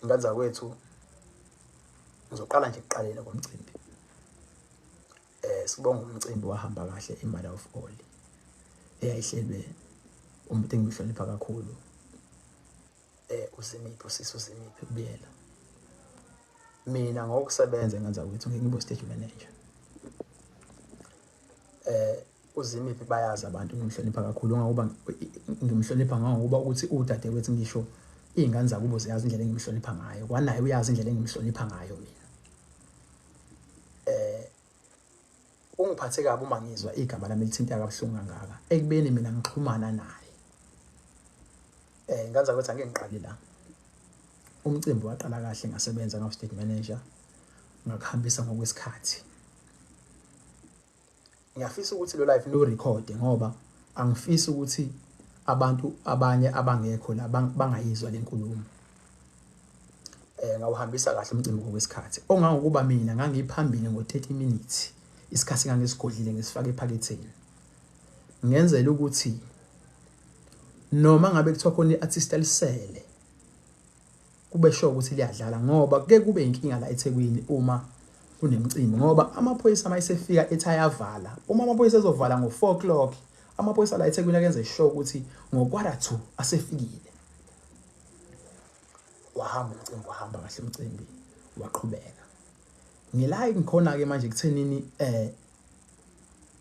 Ingane zakwethu, ngizoqala nje ekuqaleni komcimbi. Sibonga umcimbi wahamba kahle, i-Mother of All eyayihlelwe umuntu engimhlonipha kakhulu, uZimiphi, usisi uZimiphi Kubiyela. Mina ngokusebenza, ingane zakwethu, ngeke ngibe stage manager. UZimiphi bayazi abantu ngimhlonipha kakhulu, ngoba ngimhlonipha ngangokuba ukuthi udadewethu, ngisho iy'ngane zakubo ziyazi indlela engimhlonipha ngayo, kwanaye uyazi indlela engimhlonipha ngayo mina. Ungiphathe kabi uma ngizwa igama lami lithinteka kabuhlungu kangaka ekubeni mina ngixhumana naye. Ingane zakwethu, angeke ngiqale la. Umcimbi waqala kahle, ngasebenza ngawu-stage manager, ngakuhambisa ngokwesikhathi. Ngiyafisa ukuthi lo live niwurekhode ngoba angifisi ukuthi abantu abanye abangekho la bangayizwa le nkulumo. Ngawuhambisa kahle umcimbi ngokwesikhathi, ongangokuba mina ngangiphambili ngo-30 minutes. Isikhathi ngangisigodlile, ngisifake ephaketheni, ngenzela ukuthi noma ngabe kuthiwa khona i-artist alisele kube sure ukuthi liyadlala, ngoba kuke kube inkinga la eThekwini uma kunemicimbi, ngoba amaphoyisa uma esefika ethi ayavala, uma amaphoyisa ezovala ngo-4 o'clock, amaphoyisa la eThekwini akenze sure ukuthi ngo-1:45 asefikile. Wahamba umcimbi, wahamba kahle umcimbi, waqhubeka. Ngila ngikhona-ke manje kuthenini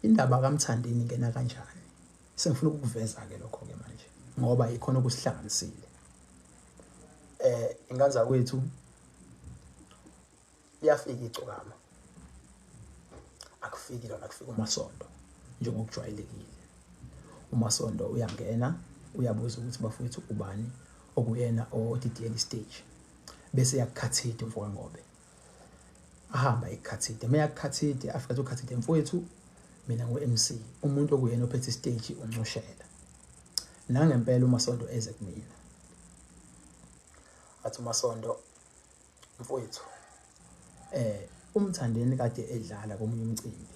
indaba kaMthandeni ingena kanjani. Sengifuna ukukuveza-ke lokho-ke manje ngoba yikhona okusihlanganisile. Ingane zakwethu, liyafika igcokama, akufiki lona, kufika uMasondo njengokujwayelekile. UMasondo uyangena, uyabuza ukuthi bafowethu, ubani okuyena odidiyela istage, bese yakukhathide umfoka Ngobe, ahamba ekukhathide. Uma yakukhathide, afika athi ukhathide, "Mfowethu, mina ngu-MC, umuntu okuyena ophethe istage uncushela." Nangempela uMasondo eze kumina, athi uMasondo, "Mfowethu, uMthandeni kade edlala komunye umcimbi.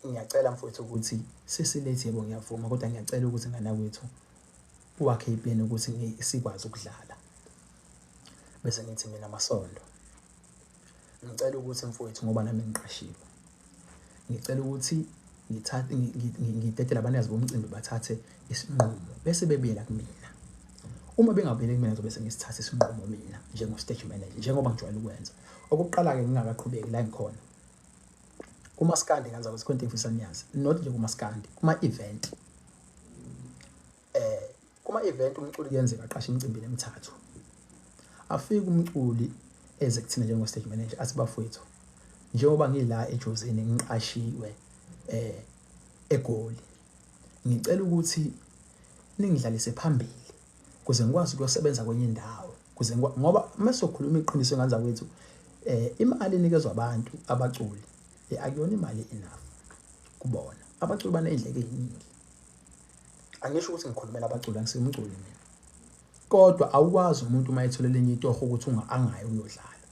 Ngiyacela mfowethu ukuthi sesilethe. Yebo, ngiyavuma, kodwa ngiyacela ukuthi ngana kwethu wakhe iplan ukuthi sikwazi ukudlala." Bese ngithi mina, "Masondo, ngicela ukuthi mfowethu, ngoba nami ngiqashiwe, ngicela ukuthi ngithathe ngidedele abanikazi bomcimbi bathathe isinqumo bese bebuyela kumina. Uma bengabuyeli kumina, ngizobe sengisithatha isinqumo mina njengo-stage manager, njengoba ngijwayele ukwenza." Okokuqala-ke, ngingakaqhubeki la ngikhona kumaskandi, ngenza ukuthi khona into engifisa niyazi, not nje kumaskandi, kuma-event. Kuma-event umculi kuyenzeka aqashe imicimbini emithathu. Afike umculi eze kuthina njengo-stage manager, athi, "Bafowethu, njengoba ngila eJozini, ngiqashiwe eGoli, ngicela ukuthi ningidlalise phambili kuze ngikwazi ukuyosebenza kwenye indawo, kuze ngoba mase sokhuluma iqiniso, ingane zakwethu, imali enikezwa abantu abaculi akuyona imali enough kubona. Abaculi baney'ndleko ey'ningi. Angisho ukuthi ngikhulumela abaculi, angisiyumculi mina, kodwa awukwazi umuntu uma ethola elinye itoho ukuthi angayi ukuyodlala,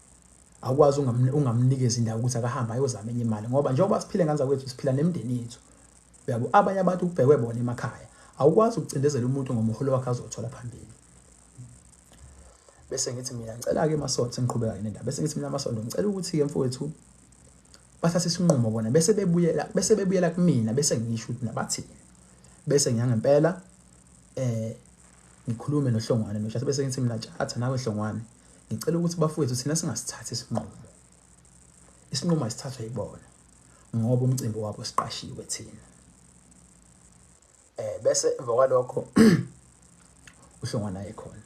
awukwazi ungamnikezi indawo ukuthi akahambe ayozama enye imali, ngoba njengoba siphile, ngane zakwethu, siphila nemindeni yethu, uyabo. Abanye abantu kubhekwe bona emakhaya. Awukwazi ukucindezela umuntu ngomholo wakhe azothola phambili." Bese ngithi mina, ngicela-ke Masondo, sengiqhubeka-ke nendaba, bese ngithi mina, "Masondo, ngicela ukuthi-ke mfowethu bathathe isinqumo bona bese bebuyela kumina, bese ngisho ukuthi nabathini." Bese ngiyangempela ngikhulume noHlongwane noTshatha, bese ngithi mina, "Tshatha nawe Hlongwane, ngicela ukuthi bafowethu thina singasithathi isinqumo, isinqumo asithathwe yibona ngoba umcimbi wabo, siqashiwe thina." Bese emva kwalokho uHlongwane ayekhona,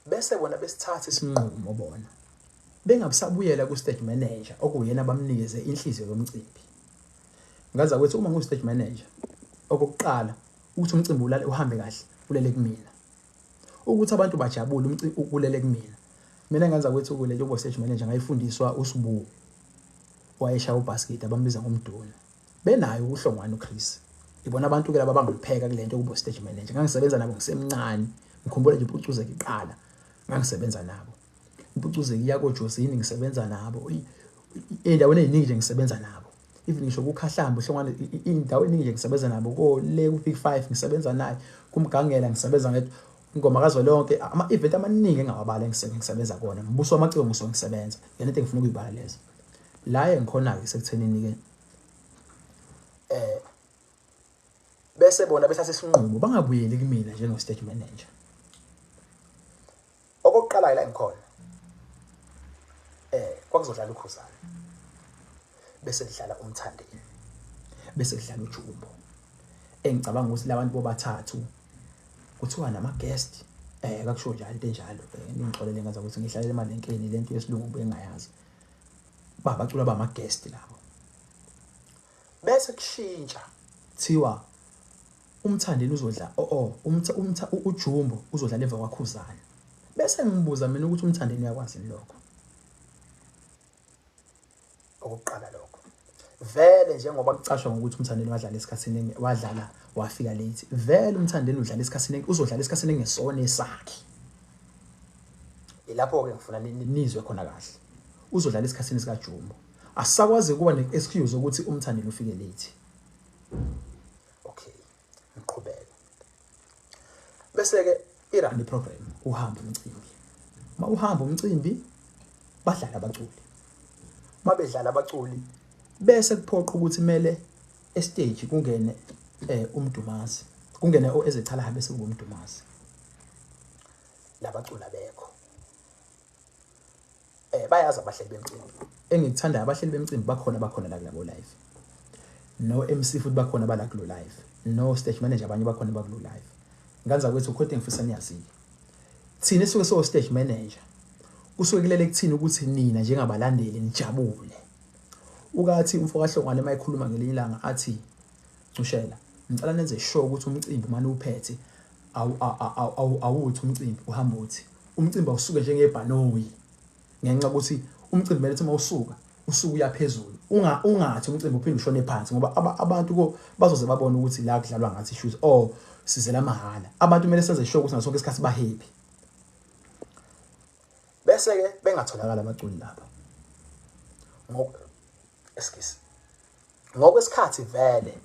bese bona besithatha isinqumo bona, bengabusabuyela ku-stage manager okuyena bamnikeze inhliziyo yomcimbi. Ngaza kwethu, uma ngu-stage manager, okokuqala ukuthi umcimbi ulale uhambe kahle ulele kumina, ukuthi abantu bajabule umcimbi ulele kumina. Mina ngenza kwethu kule yokuba stage manager ngayifundiswa uSibu, wayeshaya ubasket, abambiza ngomduna, benayo uHlongwane uChris. Ibona abantu ke laba abangipheka kule nto yokuba stage manager. Ngangisebenza nabo ngisemncane, ngikhumbula nje iPucuzeka iqala ngangisebenza nabo, iPucuzeka iya koJosini ngisebenza nabo, ey'ndaweni ey'ningi nje ngisebenza nabo, even ngisho kuKhahlamba uHlongwane, iy'ndawo ey'ningi nje ngisebenza nabo, ko le ku-Big Five ngisebenza naye, kuMgangela ngisebenza ngedwa. Ingoma kazwelonke, ama-event amaningi engawabala engisebenza kuwona, mbuso wamaciko ngisuke ngisebenza. Yena into engifuna ukuyibala lezo. La engikhona-ke sekuthenini-ke bese bona bethatha isinqumo bangabuyeli kumina njengo-stage manager. Okokuqala la engikhona kwakuzodlala uKhuzani, bese kudlala uMthandeni, bese kudlala uJumbo. Engicabanga ukuthi labantu bobathathu kuthiwa nama-guest, kakusho njalo into enjalo, ningixolele ngaza ukuthi ngihlalele emalenkeni lento yesilungu bengayazi. Babacula bama-guest labo. Bese kushintsha kuthiwa uMthandeni uzodla uJumbo uzodlala emva kwaKhuzani. Bese ngibuza mina ukuthi uMthandeni uyakwazi lokho. Okokuqala lokho. Vele njengoba kucashwa ngokuthi uMthandeni wadlala esikhathini, wadlala wafika late. Vele uMthandeni udlala esikhathini, uzodlala esikhathini engesona esakhe. Ilapho-ke ngifuna nizwe khona kahle. Uzodlala esikhathini sikaJumbo. Asisakwazi ukuba ne-excuse ukuthi uMthandeni ufike late. Okay, ngiqhubeke. Bese-ke i-run program, uhamba umcimbi. Uma uhamba umcimbi badlala abaculi. Uma bedlala abaculi bese kuphoqa ukuthi kumele estage kungene uMdumazi, kungene oEzechalaha bese kuba uMdumazi. Labaculi abekho. Bayazi abahleli bemcimbi. Engikuthandayo abahleli bemcimbi bakhona bakhona la kulabo live. No MC futhi bakhona bala kulo live. No stage manager abanye bakhona bakulo live. Nganza kwethu ukhona engifisa niyaziyo. Thina esuke so stage manager kusuke kulele kuthina ukuthi nina njengabalandeli nijabule. Ukathi umfo kaHlongwane mayekhuluma ngelinye ilanga athi Ncushela, ngicela nenze sure ukuthi umcimbi manje uphethe awuthi umcimbi uhamba uthi umcimbi awusuke njengebhanoyi, ngenxa ukuthi umcimbi kumele ukuthi mawusuka usuke uya phezulu, ungathi umcimbi uphinde ushone phansi, ngoba abantu ko bazoze babone ukuthi la kudlalwa ngathi shoes or sizela mahhala. Abantu kumele senze sure ukuthi ngaso sonke isikhathi ba happy. Bese ke bengatholakala abaculi lapha. Excuse. Ngokwesikhathi vele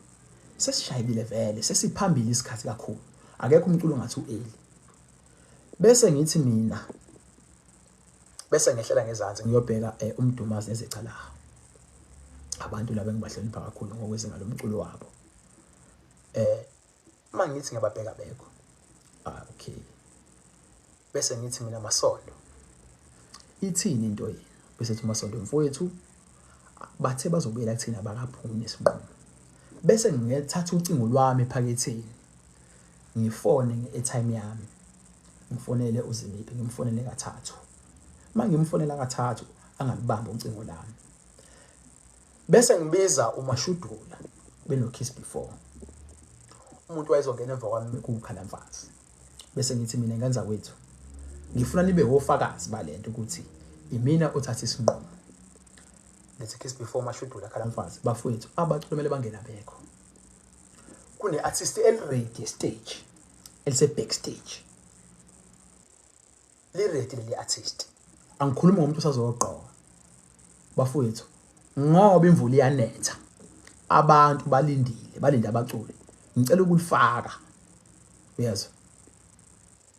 sesishayibile, vele sesiphambili isikhathi kakhulu. Akekho umculo ongathi u-early. Bese ngithi mina bese ngehlela ngezansi ngiyobheka uMdumazi neZecalaha. Abantu laba engibahlonipha kakhulu ngokwezinga lomculo wabo. Uma ngithi ngiyababheka bekho. Okay. Bese ngithi mina Masondo, ithini into yenu? Bese ethi uMasondo, mfowethu bathe bazobuyela kuthina abakaphumi nesinqumo. Bese ngithatha ucingo lwami ephaketheni ngifone nge-airtime yami, ngifonele uZimiphi, ngimfonele kathathu. Uma ngimfonela kathathu angalibambi ucingo lami. Bese ngibiza uMashudula beno Kiss Before. Umuntu wayezongena emva kwami kuwukhalamfazi. Bese ngithi mina ngenza kwethu, ngifuna nibe ofakazi balento ukuthi imina othatha isinqumo. Ngithi Kiss Before, Mashudula, Khalamfazi, bafowethu abaculi kumele bangene abekho. Kune artist eli-ready stage, elise backstage. Li-ready leli artist. Angikhulumi ngomuntu osazogqoka. Bafowethu, ngoba imvula iyanetha, abantu balindile, balinde abaculi. Ngicela ukulifaka. Uyezwa?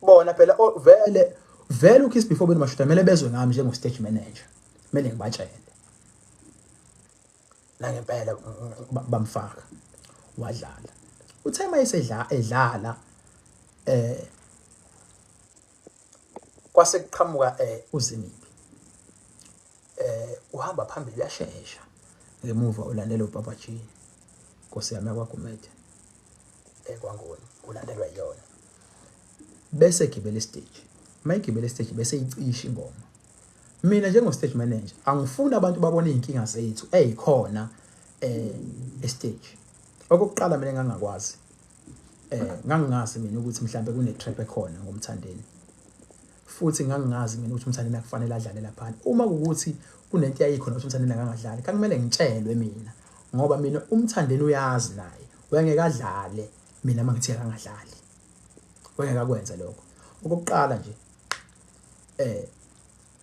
Bona phela vele vele uKiss Before benoMashuda kumele bezwe ngami njengo stage manager. Kumele ngibatshele. Nangempela bamfaka wadlala. Uthe mayesedla edlala kwase kuqhamuka uZimiphi. Uhamba phambili uyashesha, ngemuva ulandela uBaba G, Nkosi yami yakwaGumede, kwaNgoni ulandelwa yiyona. Bese gibela stage. Mayigibela stage bese icisha ingoma. Mina njengo stage manager angifuni abantu babone izinkinga zethu ezikhona estage. Okokuqala mina ngangakwazi, ngangingazi mina ukuthi mhlambe kune trap ekhona ngoMthandeni. Futhi ngangingazi mina ukuthi uMthandeni akufanele adlale lapha. Uma kuwukuthi kunento eyayikhona ukuthi uMthandeni akangadlali, kakumele ngitshelwe mina, ngoba mina uMthandeni uyazi naye, wayengeke adlale mina mangithi akangadlali. Wayengeke akwenze lokho. Okokuqala nje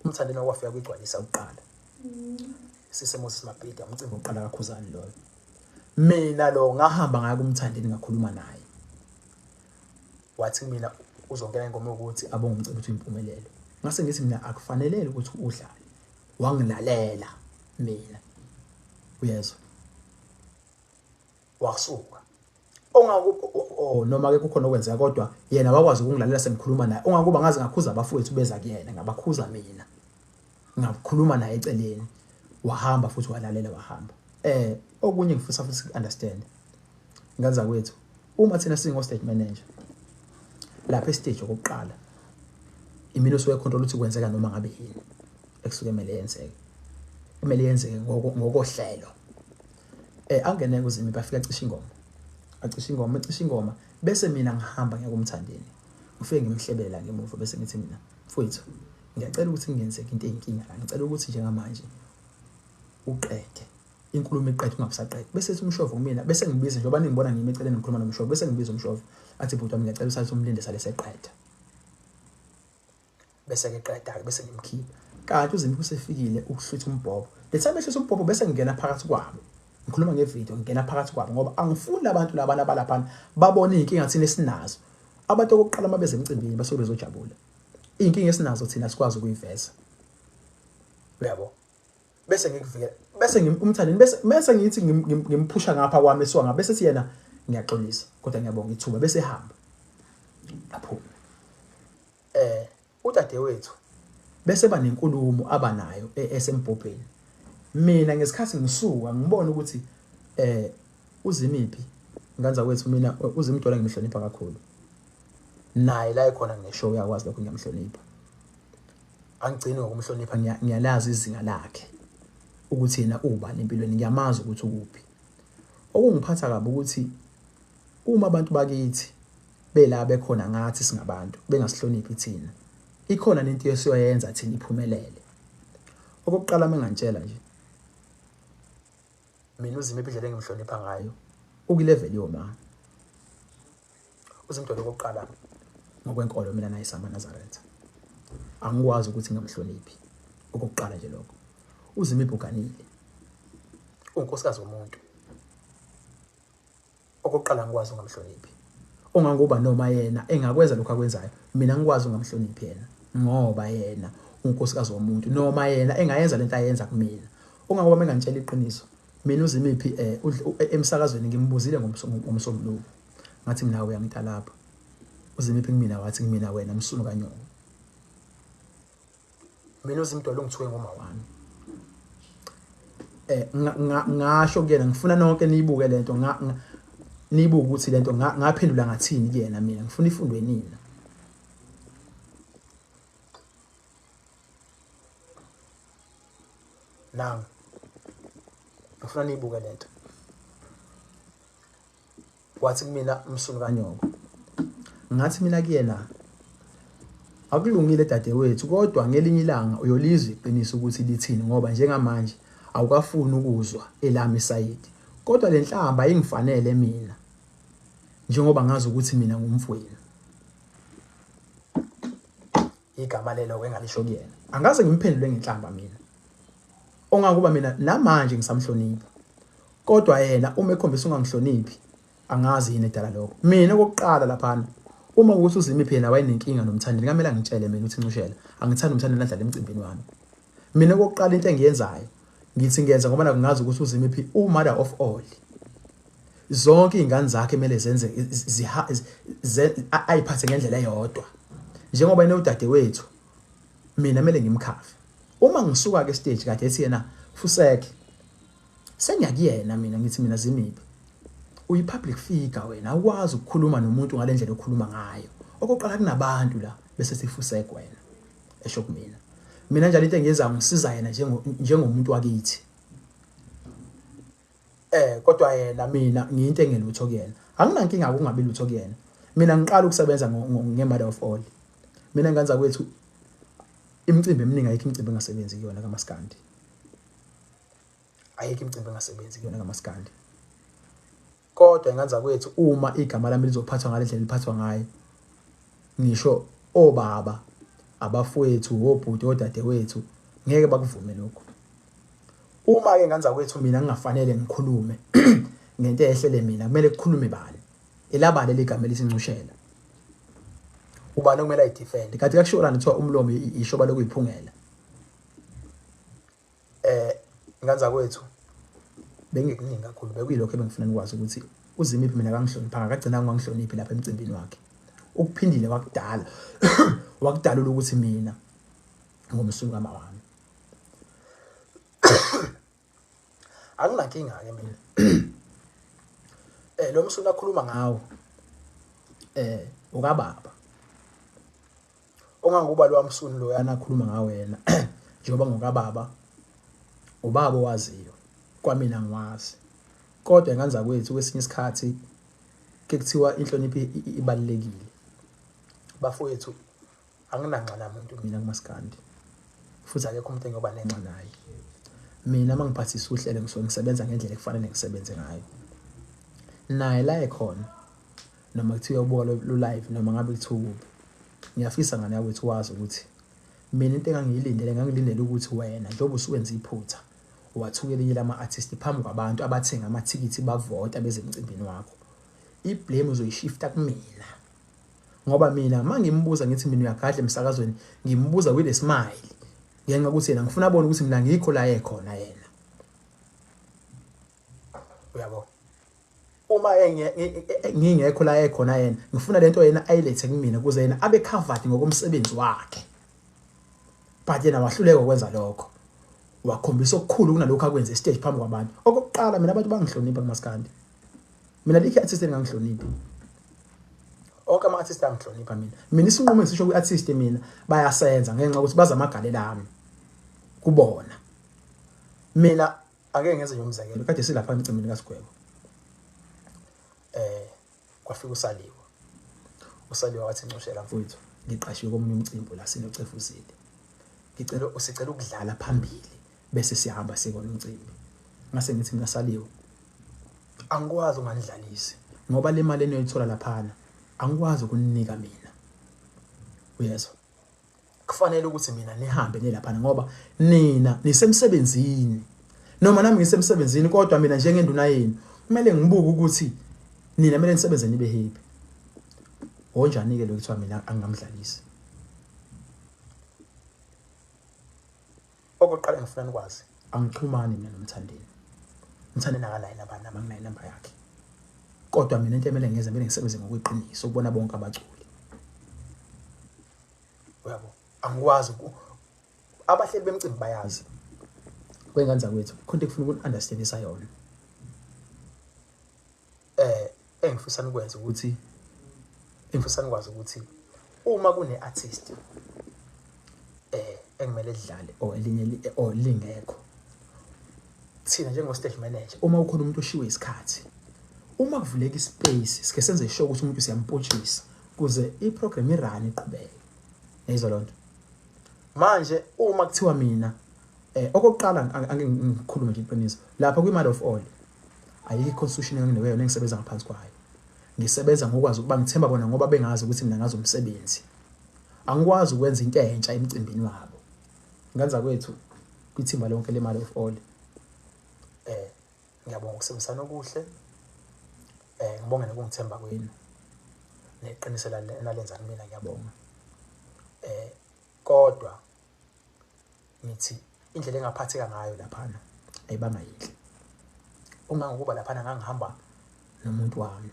uMthandeni wakwafika kwigcwalisa ukuqala. Sise Moses Mabhida, umcimbi oqala kaKhuzani loyo. Mina lo ngahamba ngaya kuMthandeni ngakhuluma naye. Wathi mina Uzongena ingoma yokuthi abonge umcimbi uthi impumelelo. Ngase ngithi mina akufanelele ukuthi udlale. Wangilalela mina. Uyezwa? Wasuka. Ongaku noma ke kukhona okwenzeka kodwa yena wakwazi ukungilalela sengikhuluma naye. Ongakuba ngaze ngakhuza abafowethu beza kuyena ngabakhuza mina. Ngakhuluma naye eceleni. Wahamba futhi walalela wahamba. Okunye ngifisa futhi understand. Ngane zakwethu uma thina singo stage manager lapha estage okokuqala imina osuke control ukuthi kwenzeka noma ngabe yini ekusuke kumele yenzeke kumele yenzeke ngokohlelo. Angene kuZimi bafika cisha ingoma, acisha ingoma, ecisha ingoma bese mina ngihamba ngiya kuMthandeni, ngifike ngimhlebela ngemuva bese ngithi mina mfowethu ngiyacela ukuthi ngingenzeki into eyinkinga la, ngicela ukuthi njengamanje uqede inkulumo iqede ungabusaqede. Bese ethi umshovo kumina, bese ngibiza njengoba ningibona ngimi eceleni ngikhuluma nomshovo, bese ngibiza umshovo athi bhuti wami ngiyacela usale umlinde sale seqeda, bese ke qeda ke bese ngimkhipha. Kanti uZimi usefikile ukuhlwitha umbhobho. Le time ehlwitha umbhobho bese ngingena phakathi kwabo, ngikhuluma ngevideo, ngingena phakathi kwabo ngoba angifuni abantu labana abalaphana babone iy'nkinga thina esinazo. Abantu okokuqala uma beze emcimbini basuke bezojabula, iy'nkinga esinazo thina sikwazi ukuyiveza, uyabo. Bese ngikuvikela, bese umthandeni, bese ngithi ngimphusha ngapha kwami esuka ngapha, bese sithi yena ngiyaxolisa kodwa ngiyabonga ithuba, bese ehamba aphume. Udadewethu bese ba nenkulumo abanayo esembhobheni. Mina ngesikhathi ngisuka ngibona ukuthi uZimiphi ngane zakwethu, mina uZimdola ngimhlonipha kakhulu, naye la ekhona ngisho uyakwazi lokho, ngiyamhlonipha. Angigcini ngokumhlonipha, ngiyalazi izinga lakhe ukuthi yena ubani empilweni, ngiyamazi ukuthi ukuphi. Okungiphatha kabi ukuthi uma abantu bakithi bela bekhona ngathi singabantu bengasihloniphi thina, ikhona nento esiyoyenza thina iphumelele. Okokuqala mengantshela nje mina uZimiphi indlela engimhlonipha ngayo ukulevel yoma uZimdolo okokuqala ngokwenkolo mina naye samaNazaretha, angikwazi ukuthi ngingamhloniphi okokuqala nje lokho. UZimiphi uganile, unkosikazi womuntu, okokuqala ngikwazi ungamhloniphi. Ongangoba noma yena engakwenza lokho akwenzayo, mina ngikwazi ungamhloniphi yena ngoba yena unkosikazi womuntu, noma yena engayenza lento ayenza kumina. Ongangoba mengantshela iqiniso, mina uZimiphi emsakazweni ngimbuzile ngomsombuluko, ngathi mina uyangitalapha. UZimiphi kumina wathi kumina wena msunu kanyoko. Mina uZimdolo ungithuke ngoma wami. Ngasho kuyena ngifuna nonke niyibuke lento, niyibuke ukuthi lento ngaphendula ngathini kuyena, mina ngifuna ifundwe nina. Nangu ngifuna niyibuke lento. Wathi kumina msunu kanyoko. Ngathi mina kuyena akulungile dadewethu, kodwa ngelinye ilanga uyolizwa iqiniso ukuthi lithini, ngoba njengamanje awukafuni ukuzwa elami isayidi, kodwa le nhlamba ayingifanele mina njengoba ngazi ukuthi mina ngumfowenu. Igama lelo engalisho kuyena, angaze ngimphendule ngenhlamba mina, ongakuba mina namanje ngisamhlonipha, kodwa yena uma ekhombisa ungangihloniphi angazi yini edala lokho. Mina okokuqala laphana uma ukuthi uZimiphi yena wayenenkinga noMthandeni, kamele angitshele mina ukuthi ncushela angithandi uMthandeni adlale emcimbini wami. Mina okokuqala into engiyenzayo ngithi ngiyenza ngoba nakungazi ukuthi uZimiphi u-mother of all, zonke iy'ngane zakhe kumele zenze ayiphathe ngendlela eyodwa. Njengoba yena udadewethu mina kumele ngimkhave. Uma ngisuka ke stage kade ethi yena fuseke, sengiyakuyena mina ngithi mina Zimiphi uyi-public figure wena, awukwazi ukukhuluma nomuntu ngale ndlela okhuluma ngayo. Okokuqala kunabantu la bese sifuseke wena, esho kumina. Mina njalo into engiyenzayo ngisiza yena njengomuntu wakithi. Kodwa yena mina ngiyinto engelutho kuyena, anginankinga ukungabi lutho kuyena. Mina ngiqala ukusebenza nge-mother of all. Mina ngane zakwethu imicimbi eminingi ayikho imicimbi engasebenzi kuyona kaMaskandi, ayikho imicimbi engasebenzi kuyona kaMaskandi. Kodwa ngane zakwethu uma igama lami lizophathwa ngale ndlela liphathwa ngayo, ngisho obaba, abafowethu, obhuti, odadewethu ngeke bakuvume lokho. Uma ke ngane zakwethu mina ngingafanele ngikhulume ngento eyehlele mina, kumele kukhulume bani? Elabani leli gama elithi ncushela? Ubani okumele ayidefend? Kanti kakushiwo lana kuthiwa umlomo ishoba lokuyiphungela. Ngane zakwethu, bengekuningi kakhulu, bekuyilokho ebengifuna nikwazi ukuthi uZimiphi mina akangihloniphanga, akagcina ngangihloniphi lapha emcimbini wakhe. Ukuphindile wakudala wakudalula ukuthi mina ngomsunu kama wami. Anginankinga ke mina. Lo msunu akhuluma ngawo ukababa. Ongangokuba lo msunu lo yana akhuluma ngawo yena njengoba ngokababa, ubaba owaziyo, kwamina ngiwazi. Kodwa ngane zakwethu kwesinye isikhathi ke kuthiwa inhlonipho ibalulekile. Bafowethu, anginanxa namuntu mina kumaskandi, futhi akekho umuntu engiyoba nenxa naye. Mina uma ngiphathisa uhlelo ngisuke ngisebenza ngendlela ekufanele ngisebenze ngayo. Naye la ekhona, noma kuthiwa ubuka lo live noma ngabe kuthiwa ukuphi, ngiyafisa ngane yakwethu wazi ukuthi mina into engangiyilindele, ngangilindele ukuthi wena njengoba usuwenza iphutha wathuka elinye lama-artist phambi kwabantu abathenga amathikithi bavota beze emcimbini wakho, i-blame uzoyishifta kumina. Ngoba mina uma ngimbuza ngithi mina uyagadla emsakazweni, ngimbuza with a smile ngenxa ukuthi yena ngifuna abone ukuthi mina ngikho la ekhona yena. Uyabo? Uma ngingekho la ekhona yena, ngifuna lento yena ayilethe kumina ukuze yena abe covered ngokomsebenzi wakhe. But yena wahluleka ukwenza lokho. Wakhombisa okukhulu kunalokho akwenze stage phambi kwabantu. Okokuqala mina abantu bangihlonipha kumaskandi. Mina likho artist engangihloniphi. Onke ama artist angihlonipha mina. Mina isinqumo engisisho kwi artist mina bayasenza ngenxa ukuthi baza amagalela ami kubona. Mina ake ngenze nje umzekelo, kade silapha emcimbini kaSigwebo. Kwafika uSaliwa. uSaliwa wathi ncushela mfowethu, ngiqashiwe komunye umcimbi la sinocefuzile. Ngicela usicela ukudlala phambili bese siyahamba sikona umcimbi. Ngase ngithi mina Saliwa, angikwazi unganidlalisi ngoba le mali eniyoyithola laphana angikwazi ukuninika mina. Uyezwa? Kufanele ukuthi mina nihambe nilaphana ngoba nina nisemsebenzini. Noma nami ngisemsebenzini, kodwa mina njengenduna yenu kumele ngibuke ukuthi nina kumele nisebenze nibe happy. Onjani ke lo kuthiwa mina angingamdlalisi? Okokuqala ngifuna nikwazi, angixhumani mina noMthandeni. Umthandeni akanayo inamba nami anginayo inamba yakhe. Kodwa mina into emele ngiyenze, kumele ngisebenze ngokweqiniso ukubona bonke abaculi. Uyabo? Angikwazi abahleli bemcimbi bayazi. Kwengane zakwethu, khona into ekufuna uku-understandisa yona. Engifisa nikwenze ukuthi, engifisa nikwazi ukuthi uma kune-artist engimele lidlale or elinye or lingekho, thina njengo stage manager, uma ukhona umuntu oshiwe isikhathi, uma kuvuleka ispace sike senze sure ukuthi umuntu siyampotshisa kuze iprogram irun iqhubeke. Yayizwa lonto? Manje uma kuthiwa mina okokuqala ake ngikhulume nje iqiniso, lapha kwi-Mother of All ayikho i-constitution enginikwe yona engisebenza ngaphansi kwayo. Ngisebenza ngokwazi ukuba ngithemba bona ngoba bengazi ukuthi mina ngazi umsebenzi. Angikwazi ukwenza into entsha emcimbini wabo. Ngane zakwethu, kwithimba lonke le-Mother of All, ngiyabonga ukusebenzisana okuhle, ngibonge nokungithemba kwenu neqiniso enalenza kumina, ngiyabonga. Kodwa ngithi indlela engaphatheka ngayo laphana ayibanga yinhle. Ungangokuba laphana ngangihamba nomuntu wami.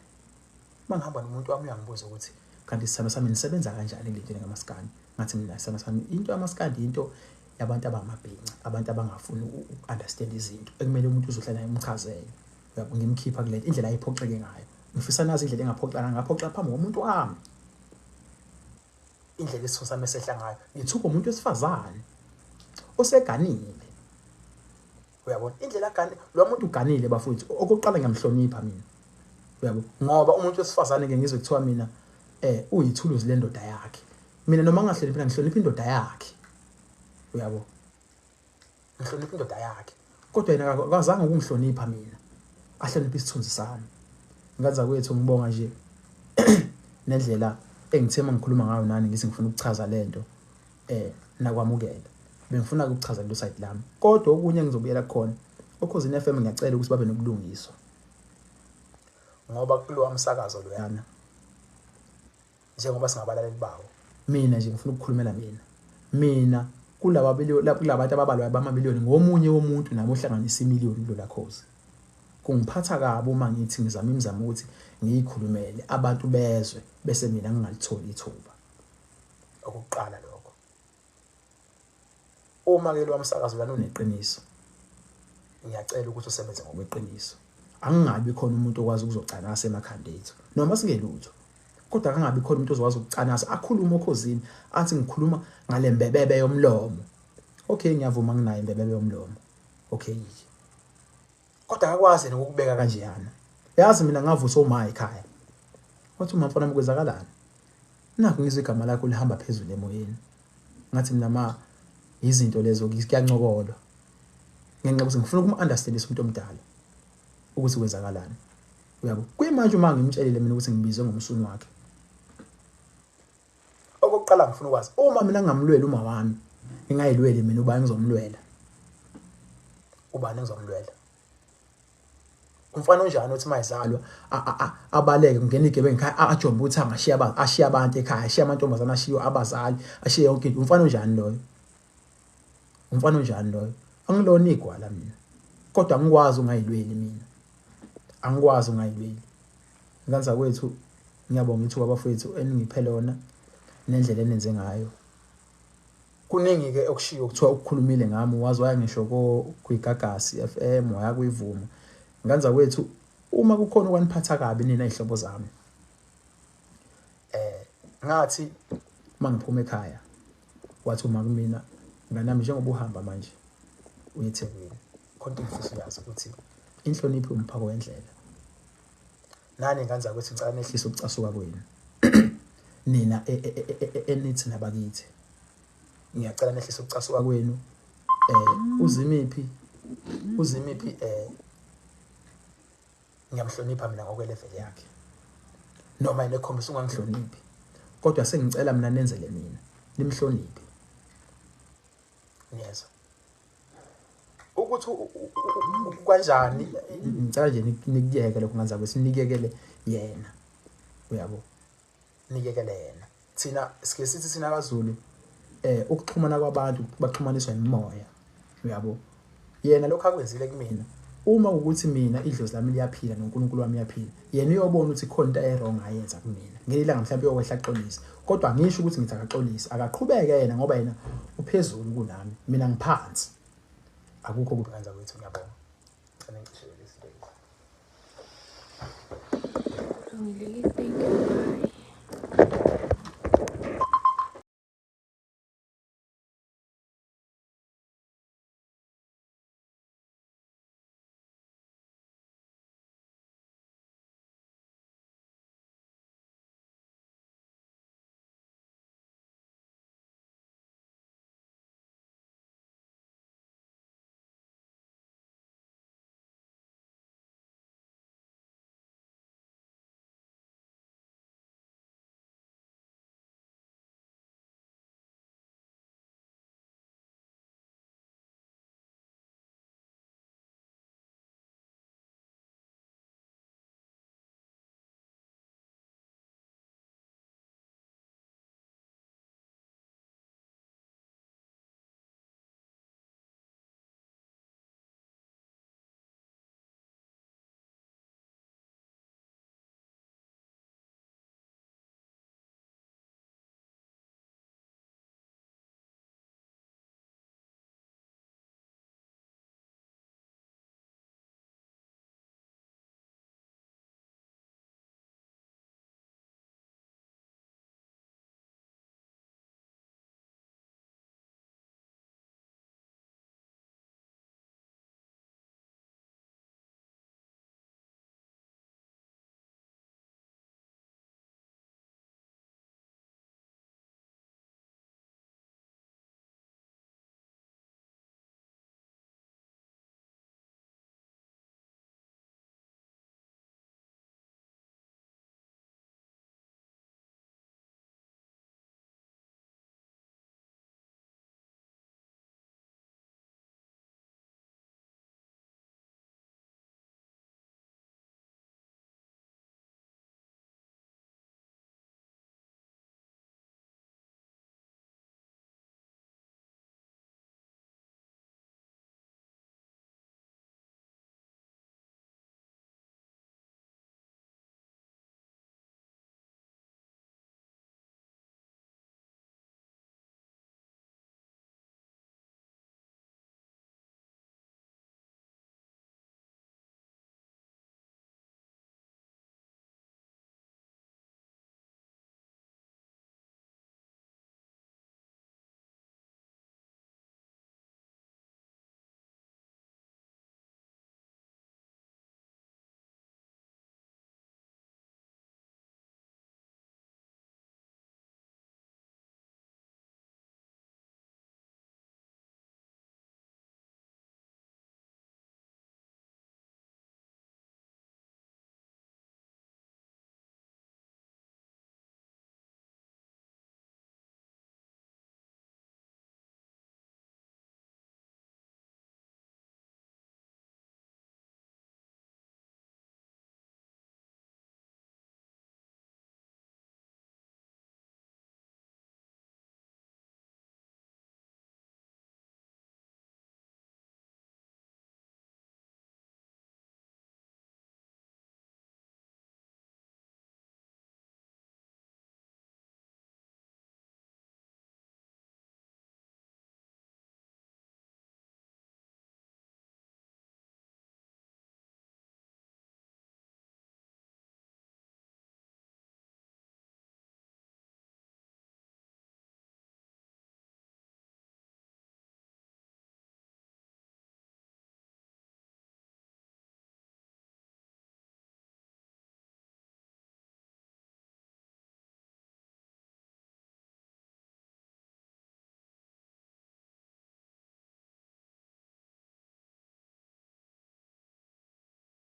Uma ngihamba nomuntu wami uyangibuza ukuthi kanti isithando sami nisebenza kanjani kule nto kamaskandi. Ngathi mina isithando sami, into yamaskandi into yabantu abangamabhinca, abantu abangafuni uku-understand izinto ekumele umuntu uzohlala naye umchazele. Uyabo, ngimkhipha kule nto, indlela ayiphoxeke ngayo. Ngifisa nazi indlela engaphoxa ngayo, ngaphoxa phambi komuntu wami. Indlela isitho sami esehla ngayo, ngithuka umuntu wesifazane oseganile. Uyabona indlela agane lo muntu uganile bafowethu. Okokuqala ngiyamhlonipha mina, uyabo, ngoba umuntu wesifazane ke ngizwe kuthiwa mina uyithuluzi lendoda yakhe. Mina noma ngingahloniphi, ngihlonipha indoda yakhe, uyabo, ngihlonipha indoda yakhe, kodwa yena akazange ukungihlonipha mina, ahloniphe isithunzi sami. Ngane zakwethu, ngibonga nje nendlela engithe uma ngikhuluma ngayo nani ngithi ngifuna ukuchaza lento nakwamukela. Bengifuna ukuchaza lo side lami, kodwa okunye engizobuyela kukhona, Okhozini FM ngiyacela ukuthi babe nobulungiswa, ngoba kulowa msakazo loyana njengoba singabalaleli bawo Mina nje ngifuna ukukhulumela mina. Mina kulaba kulabantu ababalwayo bamamiliyoni ngomunye womuntu nami ohlanganisa imiliyoni kulola khozi. Kungiphatha kabi uma ngithi ngizama imizamo ukuthi ngiyikhulumele abantu bezwe bese mina ngingalitholi ithuba. Okokuqala lokho. Uma ke lo msakazo lana uneqiniso, ngiyacela ukuthi usebenze ngokweqiniso. Angingabi khona umuntu okwazi ukuzocanasa emakhanda ethu noma singelutho, kodwa akangabi khona umuntu ozokwazi ukucanasa akhulume okhozini athi ngikhuluma ngale mbebebe yomlomo. Okay, ngiyavuma nginayo imbebebe yomlomo, okay, kodwa akakwazi yena ukukubeka kanjeyana. Yazi mina ngavusa uma ekhaya, wathi uma mfana kwenzakalani, nakhu ngizwe igama lakho lihamba phezulu emoyeni. Ngathi mina ma izinto lezo kuyancokolwa, ngenxa yokuthi ngifuna ukum-understandisa umuntu omdala ukuthi kwenzakalani. Uyabo, kuyimanje uma ngimtshelile mina ukuthi ngibizwe ngomsunu wakhe. Okokuqala ngifuna ukwazi, uma mina ngingamlweli uma wami, ngingayilweli mina, ubani ngizomlwela? Ubani ngizomlwela? Umfana onjani othi mayizalwa abaleke kungena igebengu ekhaya, ajombe ukuthi angashiya, ashiye abantu ekhaya, ashiye amantombazane, ashiye abazali, ashiye yonke into? Umfana onjani loyo? Umfana onjani loyo? Angilona igwala mina, kodwa angikwazi ungayilweli mina, angikwazi ungayilweli. Ngane zakwethu, ngiyabonga ithuba bafowethu eningiphe lona nendlela enenze ngayo. Kuningi-ke okushiwo, kuthiwa ukukhulumile ngami, waze waya ngisho kwiGagasi FM, waya kuyivuma. Ngane zakwethu, uma kukhona okwaniphatha kabi nina iy'hlobo zami, ngathi uma ngiphuma ekhaya wathi uma kumina, mnganami, njengoba uhamba manje uye eThekwini, khona into engifisa uyazi ukuthi inhlonipho umphako wendlela. Nani ngane zakwethu, ngicela nehlise ukucasuka kwenu nina enithi nabakithi, ngiyacela nehlise ukucasuka kwenu. Uzimiphi, uzimiphi, ngiyamhlonipha mina ngokwelevel yakhe, noma yena ekhombisa ungangihloniphi, kodwa sengicela mina nenzele mina nimhloniphe. Ngiyezwa ukuthi kanjani, ngicela nje nikuyeke lokho ngane zakwethu, nikuyekele yena, uyabo, nikekele yena. Thina sike sithi thina kaZulu ukuxhumana kwabantu baxhumaniswa imimoya, uyabo. Yena lokho akwenzile kumina, uma ukuthi mina idlozi lami liyaphila noNkulunkulu wami uyaphila, yena uyobona ukuthi khona into e-wrong ayenza kumina ngelinye ilanga, mhlawumbe uyokwehla axolise. Kodwa angisho ukuthi ngithi akaxolise, akaqhubeke yena ngoba yena uphezulu kunami, mina ngiphansi. Akukho kubi ngane zakwethu, ngiyabonga. Ngicela ngicishe lezi zinto lezi. Kulungile, thank you.